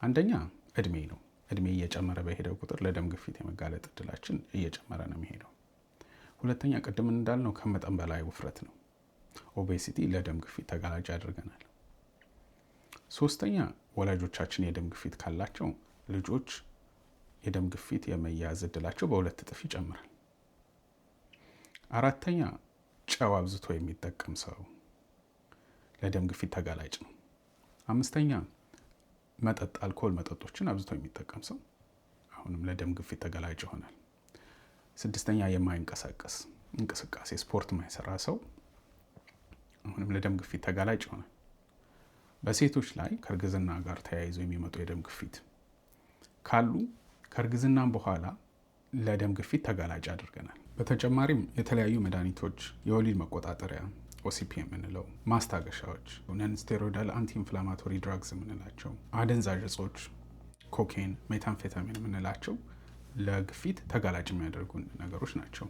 አንደኛ እድሜ ነው። እድሜ እየጨመረ በሄደው ቁጥር ለደም ግፊት የመጋለጥ እድላችን እየጨመረ ነው የሚሄደው። ሁለተኛ ቅድም እንዳልነው ከመጠን በላይ ውፍረት ነው። Obesity ለደም ግፊት ተጋላጭ ያደርገናል። ሶስተኛ ወላጆቻችን የደም ግፊት ካላቸው ልጆች የደም ግፊት የመያዝ እድላቸው በ2 እጥፍ ይጨምራል። አራተኛ ጨው አብዝቶ የሚጠቀም ሰው ለደም ግፊት ተጋላጭ ነው። አምስተኛ መጠጥ፣ አልኮል መጠጦችን አብዝቶ የሚጠቀም ሰው አሁንም ለደም ግፊት ተጋላጭ ይሆናል። ስድስተኛ የማይንቀሳቀስ፣ እንቅስቃሴ ስፖርት የማይሰራ ሰው አሁንም ለደም ግፊት ተጋላጭ ይሆናል። በሴቶች ላይ ከእርግዝና ጋር ተያይዞ የሚመጡ የደም ግፊት ካሉ ከእርግዝናም በኋላ ለደም ግፊት ተጋላጭ ያደርገናል። በተጨማሪም የተለያዩ መድኃኒቶች፣ የወሊድ መቆጣጠሪያ OCP የምንለው፣ ማስታገሻዎች፣ non steroidal anti inflammatory drugs የምንላቸው፣ አደንዛዥ እጾች፣ cocaine፣ methamphetamine የምንላቸው ለግፊት ተጋላጭ የሚያደርጉ ነገሮች ናቸው።